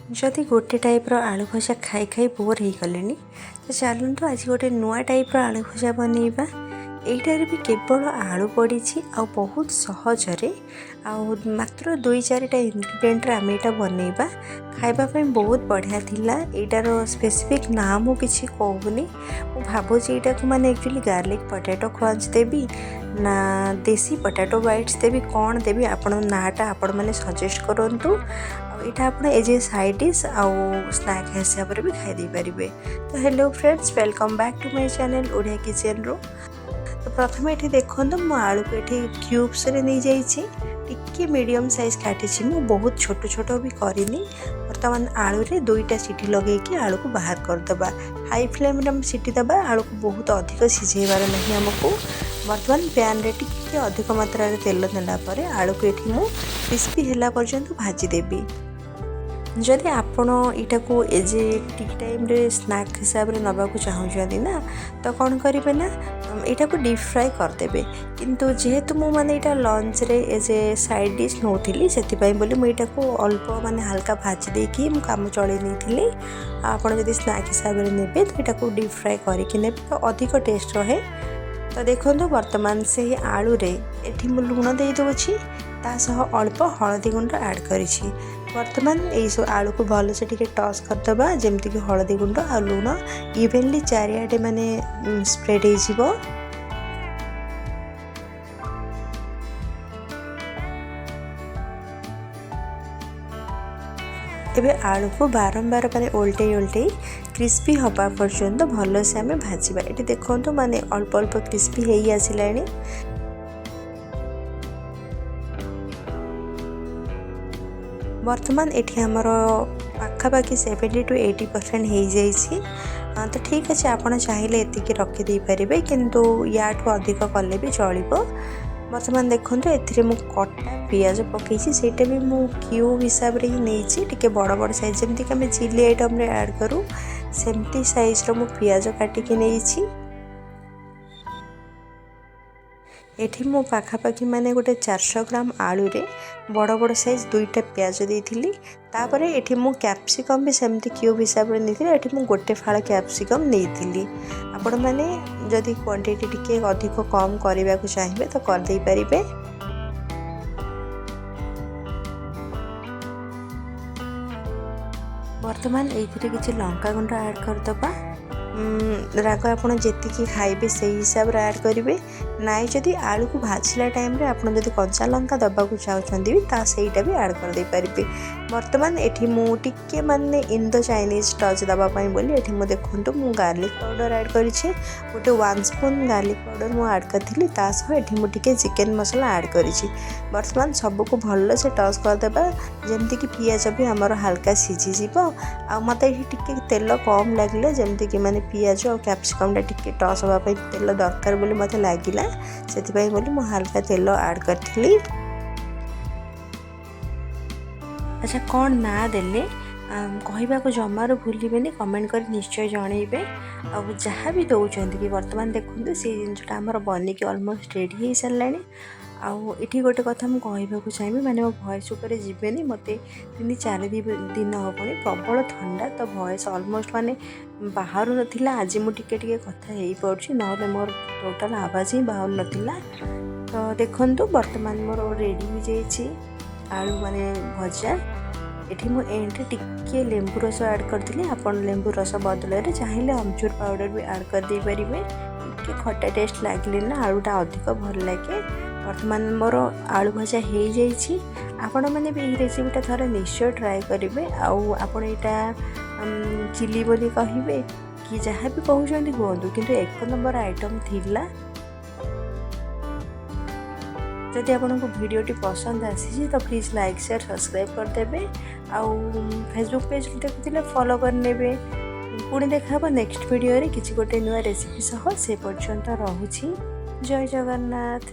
ଯଦି ଗୋଟେ ଟାଇପ୍ର ଆଳୁ ଭଜା ଖାଇ ଖାଇ ବୋର୍ ହେଇଗଲେଣି, ତ ଚାଲନ୍ତୁ ଆଜି ଗୋଟେ ନୂଆ ଟାଇପ୍ର ଆଳୁ ଭଜା ବନେଇବା। ଏଇଟାରେ ବି କେବଳ ଆଳୁ ପଡ଼ିଛି ଆଉ ବହୁତ ସହଜରେ ଆଉ ମାତ୍ର ଦୁଇ ଚାରିଟା ଇନଗ୍ରିଡ଼ିଏଣ୍ଟରେ ଆମେ ଏଇଟା ବନେଇବା। ଖାଇବା ପାଇଁ ବହୁତ ବଢ଼ିଆ ଥିଲା। ଏଇଟାର ସ୍ପେସିଫିକ୍ ନାଁ ମୁଁ କିଛି କହୁନି। ମୁଁ ଭାବୁଛି ଏଇଟାକୁ ମାନେ ଆକ୍ଚୁଆଲି ଗାର୍ଲିକ୍ ପଟାଟୋ କ୍ରଞ୍ଚ ଦେବି ନା ଦେଶୀ ପଟାଟୋ ବାଇଟ୍ସ ଦେବି, କ'ଣ ଦେବି, ଆପଣ ନାଁଟା ଆପଣମାନେ ସଜେଷ୍ଟ କରନ୍ତୁ। ଆଉ ଏଇଟା ଆପଣ ଏଜ୍ ଏ ସାଇଡ଼୍ ଡିସ୍ ଆଉ ସ୍ନାକ୍ ହିସାବରେ ବି ଖାଇ ଦେଇପାରିବେ। ତ hello friends, welcome back to my channel Odia କିଚେନ୍ରୁ। ତ ପ୍ରଥମେ ଏଠି ଦେଖନ୍ତୁ, ମୁଁ ଆଳୁକୁ ଏଠି କ୍ୟୁବ୍ସରେ ନେଇଯାଇଛି। ଟିକେ ମିଡ଼ିୟମ୍ ସାଇଜ୍ କାଟିଛି ମୁଁ, ବହୁତ ଛୋଟ ଛୋଟ ବି କରିନି। ବର୍ତ୍ତମାନ ଆଳୁରେ ଦୁଇଟା ସିଟି ଲଗେଇକି ଆଳୁକୁ ବାହାର କରିଦେବା। ହାଇ ଫ୍ଲେମ୍ରେ ଆମେ ସିଟି ଦେବା, ଆଳୁକୁ ବହୁତ ଅଧିକ ସିଝେଇବାର ନାହିଁ ଆମକୁ। ବର୍ତ୍ତମାନ ପ୍ୟାନ୍ରେ ଟିକେ ଅଧିକ ମାତ୍ରାରେ ତେଲ ନେଲା ପରେ ଆଳୁକୁ ଏଠି ମୁଁ କ୍ରିସ୍ପି ହେଲା ପର୍ଯ୍ୟନ୍ତ ଭାଜିଦେବି। ଯଦି ଆପଣ ଏଇଟାକୁ ଏଜ୍ ଏ ଟି ଟାଇମ୍ରେ ସ୍ନାକ୍ ହିସାବରେ ନେବାକୁ ଚାହୁଁଛନ୍ତି ନା, ତ କ'ଣ କରିବେ ନା, ଏଇଟାକୁ ଡିପ୍ ଫ୍ରାଏ କରିଦେବେ। କିନ୍ତୁ ଯେହେତୁ ମୁଁ ମାନେ ଏଇଟା ଲଞ୍ଚରେ ଏଜ୍ ଏ ସାଇଡ଼୍ ଡିସ୍ ନେଉଥିଲି, ସେଥିପାଇଁ ବୋଲି ମୁଁ ଏଇଟାକୁ ଅଳ୍ପ ମାନେ ହାଲକା ଭାଜି ଦେଇକି ମୁଁ କାମ ଚଳେଇ ନେଇଥିଲି। ଆଉ ଆପଣ ଯଦି ସ୍ନାକ୍ ହିସାବରେ ନେବେ, ତ ଏଇଟାକୁ ଡିପ୍ ଫ୍ରାଏ କରିକି ନେବେ, ତ ଅଧିକ ଟେଷ୍ଟ ରହେ। ତ ଦେଖନ୍ତୁ, ବର୍ତ୍ତମାନ ସେହି ଆଳୁରେ ଏଠି ମୁଁ ଲୁଣ ଦେଇଦେଉଛି, ତା ସହ ଅଳ୍ପ ହଳଦୀ ଗୁଣ୍ଡ ଆଡ଼୍ କରିଛି। ବର୍ତ୍ତମାନ ଏଇସବୁ ଆଳୁକୁ ଭଲସେ ଟିକେ ଟସ୍ କରିଦେବା, ଯେମିତିକି ହଳଦୀ ଗୁଣ୍ଡ ଆଉ ଲୁଣ ଇଭେନଲି ଚାରିଆଡ଼େ ମାନେ ସ୍ପ୍ରେଡ଼୍ ହେଇଯିବ। ଏବେ ଆଳୁକୁ ବାରମ୍ବାର ମାନେ ଓଲଟେଇ ଓଲଟେଇ କ୍ରିସ୍ପି ହେବା ପର୍ଯ୍ୟନ୍ତ ଭଲସେ ଆମେ ଭାଜିବା। ଏଠି ଦେଖନ୍ତୁ, ମାନେ ଅଳ୍ପ ଅଳ୍ପ କ୍ରିସ୍ପି ହେଇ ଆସିଲାଣି। ବର୍ତ୍ତମାନ ଏଠି ଆମର ପାଖାପାଖି 70 ଟୁ 80% ହେଇଯାଇଛି। ତ ଠିକ୍ ଅଛି, ଆପଣ ଚାହିଁଲେ ଏତିକି ରଖିଦେଇପାରିବେ, କିନ୍ତୁ ୟାଠୁ ଅଧିକ କଲେ ବି ଚଳିବ। ବର୍ତ୍ତମାନ ଦେଖନ୍ତୁ, ଏଥିରେ ମୁଁ କଟା ପିଆଜ ପକାଇଛି। ସେଇଟା ବି ମୁଁ କ୍ୟୁବ୍ ହିସାବରେ ହିଁ ନେଇଛି, ଟିକେ ବଡ଼ ବଡ଼ ସାଇଜ୍, ଯେମିତିକି ଆମେ ଚିଲି ଆଇଟମ୍ରେ ଆଡ଼୍ କରୁ, ସେମିତି ସାଇଜ୍ର ମୁଁ ପିଆଜ କାଟିକି ନେଇଛି। ଏଠି ମୁଁ ପାଖାପାଖି ମାନେ ଗୋଟେ 400 ଗ୍ରାମ ଆଳୁରେ ବଡ଼ ବଡ଼ ସାଇଜ୍ ଦୁଇଟା ପିଆଜ ଦେଇଥିଲି। ତାପରେ ଏଠି ମୁଁ କ୍ୟାପ୍ସିକମ୍ ବି ସେମିତି କ୍ୟୁବ୍ ହିସାବରେ ନେଇଥିଲି। ଏଠି ମୁଁ ଗୋଟେ ଫାଳ କ୍ୟାପ୍ସିକମ୍ ନେଇଥିଲି। ଆପଣମାନେ ଯଦି କ୍ୱାଣ୍ଟିଟି ଟିକେ ଅଧିକ କମ୍ କରିବାକୁ ଚାହିଁବେ, ତ କରିଦେଇପାରିବେ। ବର୍ତ୍ତମାନ ଏଇଥିରେ କିଛି ଲଙ୍କା ଗୁଣ୍ଡ ଆଡ଼୍ କରିଦେବା। ରାଗ ଆପଣ ଯେତିକି ଖାଇବେ, ସେଇ ହିସାବରେ ଆଡ଼୍ କରିବେ। ନାଇଁ, ଯଦି ଆଳୁକୁ ଭାଜିଲା ଟାଇମ୍ରେ ଆପଣ ଯଦି କଞ୍ଚା ଲଙ୍କା ଦେବାକୁ ଚାହୁଁଛନ୍ତି ବି, ତା ସେଇଟା ବି ଆଡ଼୍ କରିଦେଇପାରିବେ। ବର୍ତ୍ତମାନ ଏଠି ମୁଁ ଟିକେ ମାନେ ଇଣ୍ଡୋ ଚାଇନିଜ୍ ଟଚ୍ ଦେବା ପାଇଁ ବୋଲି ଏଠି ମୁଁ ଦେଖନ୍ତୁ, ମୁଁ ଗାର୍ଲିକ୍ ପାଉଡ଼ର ଆଡ଼୍ କରିଛି। ଗୋଟେ 1 ସ୍ପୁନ୍ ଗାର୍ଲିକ୍ ପାଉଡ଼ର ମୁଁ ଆଡ଼୍ କରିଥିଲି। ତା ସହ ଏଠି ମୁଁ ଟିକେ ଚିକେନ୍ ମସଲା ଆଡ଼୍ କରିଛି। ବର୍ତ୍ତମାନ ସବୁକୁ ଭଲସେ ଟଚ୍ କରିଦେବା, ଯେମିତିକି ପିଆଜ ବି ଆମର ହାଲକା ସିଝିଯିବ। ଆଉ ମୋତେ ଏଠି ଟିକେ ତେଲ କମ୍ ଲାଗିଲା, ଯେମିତିକି ମାନେ ପିଆଜ ଆଉ କ୍ୟାପ୍ସିକମ୍ଟା ଟିକେ ଟସ୍ ହେବା ପାଇଁ ତେଲ ଦରକାର ବୋଲି ମୋତେ ଲାଗିଲା। ସେଥିପାଇଁ ବୋଲି ମୁଁ ହାଲକା ତେଲ ଆଡ଼୍ କରିଥିଲି। ଆଚ୍ଛା, କ'ଣ ନାଁ ଦେଲେ କହିବାକୁ ଜମାରୁ ଭୁଲିବେନି, କମେଣ୍ଟ କରି ନିଶ୍ଚୟ ଜଣେଇବେ, ଆଉ ଯାହା ବି ଦେଉଛନ୍ତି କି। ବର୍ତ୍ତମାନ ଦେଖନ୍ତୁ, ସେଇ ଜିନିଷଟା ଆମର ବନିକି ଅଲମୋଷ୍ଟ ରେଡ଼ି ହେଇସାରିଲାଣି। ଆଉ ଏଠି ଗୋଟେ କଥା ମୁଁ କହିବାକୁ ଚାହିଁବି, ମାନେ ମୋ ଭଏସ୍ ଉପରେ ଯିବେନି। ମୋତେ 3-4 ଦିନ ହେବଣି ପ୍ରବଳ ଥଣ୍ଡା, ତ ଭଏସ୍ ଅଲମୋଷ୍ଟ ମାନେ ବାହାରୁ ନଥିଲା। ଆଜି ମୁଁ ଟିକେ ଟିକେ କଥା ହେଇପାରୁଛି, ନହେଲେ ମୋର ଟୋଟାଲ୍ ଆବାଜ ହିଁ ବାହାରୁ ନଥିଲା। ତ ଦେଖନ୍ତୁ, ବର୍ତ୍ତମାନ ମୋର ରେଡ଼ି ହେଇଯାଇଛି ଆଳୁ ମାନେ ଭଜା। ଏଠି ମୁଁ ଏଣ୍ଡରେ ଟିକିଏ ଲେମ୍ବୁ ରସ ଆଡ଼୍ କରିଥିଲି। ଆପଣ ଲେମ୍ବୁ ରସ ବଦଳରେ ଚାହିଁଲେ ଅମଚୁର ପାଉଡ଼ର ବି ଆଡ଼୍ କରିଦେଇପାରିବେ। ଟିକେ ଖଟା ଟେଷ୍ଟ ଲାଗିଲେ ନା ଆଳୁଟା ଅଧିକ ଭଲ ଲାଗେ। ବର୍ତ୍ତମାନ ମୋର ଆଳୁ ଭଜା ହେଇଯାଇଛି। ଆପଣମାନେ ବି ଏହି ରେସିପିଟା ଥରେ ନିଶ୍ଚୟ ଟ୍ରାଏ କରିବେ। ଆଉ ଆପଣ ଏଇଟା ଚିଲି ବୋଲି କହିବେ କି ଯାହା ବି କହୁଛନ୍ତି କୁହନ୍ତୁ, କିନ୍ତୁ ଏକ ନମ୍ବର ଆଇଟମ୍ ଥିଲା। ଯଦି ଆପଣଙ୍କୁ ଭିଡ଼ିଓଟି ପସନ୍ଦ ଆସିଛି, ତ ପ୍ଲିଜ୍ ଲାଇକ୍, ସେୟାର, ସବସ୍କ୍ରାଇବ୍ କରିଦେବେ। ଆଉ ଫେସବୁକ୍ ପେଜ୍ରୁ ଦେଖୁଥିଲେ ଫଲୋ କରିନେବେ। ପୁଣି ଦେଖା ହେବ ନେକ୍ସଟ ଭିଡ଼ିଓରେ କିଛି ଗୋଟେ ନୂଆ ରେସିପି ସହ। ସେ ପର୍ଯ୍ୟନ୍ତ ରହୁଛି। ଜୟ ଜଗନ୍ନାଥ।